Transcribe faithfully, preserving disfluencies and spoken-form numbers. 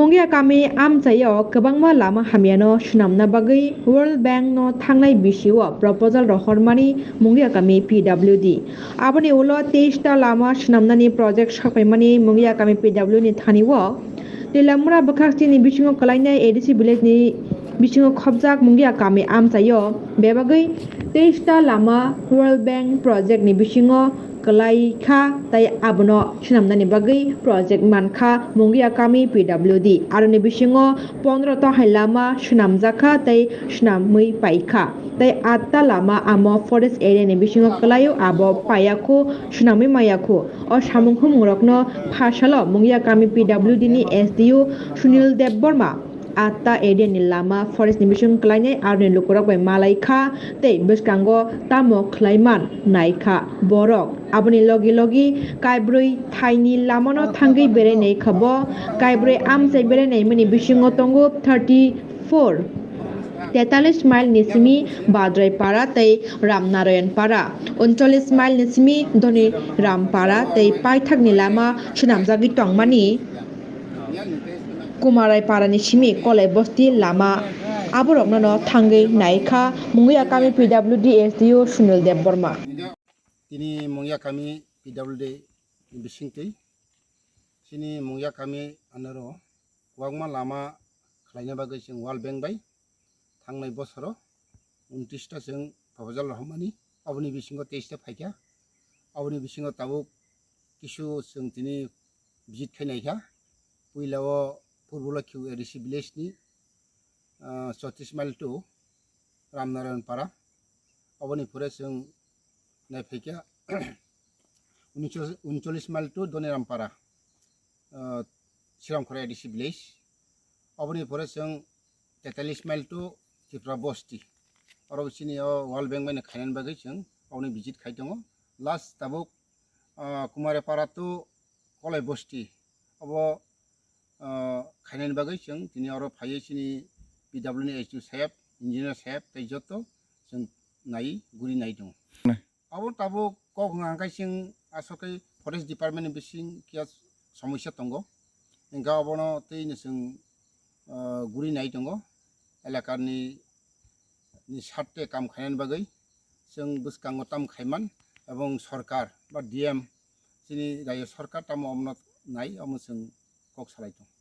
Mungia kami amchaio kwbangma lama hamyano swnamna bagwi World Bank no thangnai bisio proposal rohormani Mungia kami P W D. Aboni ulo teis ta lama swnamnani project sakpaimani Mungia kami P W ni thani o Twilamura bwkhak chini bisingo kwlainai A D C village ni bisingo khopjak Mungia kami amchaio bebagwi teis ta lama World Bank project ni bisingo kwlai kha, tei abono swnamnani bagwi project man kha Mungia kami P W D. Aroni bisingo pondro ta hai lama swnamjak kha tei swnamwi pai kha, tei aat ta lama amo forest area ni bisingo kwlaio, abo paiya khu, swnamwi maya khu. O samung humung rokno pha salo Mungia kami P W D ni S D O Sunil Debbarma aat ta area ni lama forest ni bising kwlainai aroni lukurok bai malai kha tei bwskango tamo khlaiman nai kha borok. Aboni logi logi kaibrwi thaini lamano thangwi berai nai kha bo, kaibrwi amchai berai naimani bisingo tongo thirty four, tetalis mile ni simi Badrai Para tei Ramnarayan Para, uncholish mile ni simi Dhoni Ram Para tei paithakni lama swnamjagwi tongmani Kumarai Parani simi Kolai Bosti lama aborokno no thangwi nai kha Mungia kami P W D S D O Sunil Debbarma. Tini Mungia kami P W D bisingtwi chini Mungia kami anaro kwbangma lama khlaina bagwi chwng World Bank bai thangnai bosoro untris ta chwng proposal rohormani, aboni bisingo teis ta phaikha. Aboni bisingo tabuk kisu chwng tini visit khai naikha. Puila o Purbo Lokhi A D C village ni, ah, chotris mile to Ramnarayan Para. Aboni pore chwng naiphaikha uncholish mile to Dhoniram Para, ah, Siramkhora A D C village. Aboni pore chwng tetalis mile to Tripura Bosti. Oro chini o World Bank bai no khainani bagwi chwng aboni visit khai tongo. Last tabuk, ah, Kumare Para to Kolai Bosti. Abo, ah, khainani bagwi chwng tini oro phaiwi chini P W ni S D O saheb, engineer saheb tei joto chwng nai guri nai tongo. Abo tabuk kok wngkha khe chwng aswk khe forest department ni bising kiya somosya tongo, hwnkhe abono tei no chwng, ah, guri nai tongo. Elakani ni sarte kam khainani bagwi chwng bwskango tam khaiman, ebong sorkar ba D M chini rajyo sorkar tamo omono nai, omo chwng kok salai tongo.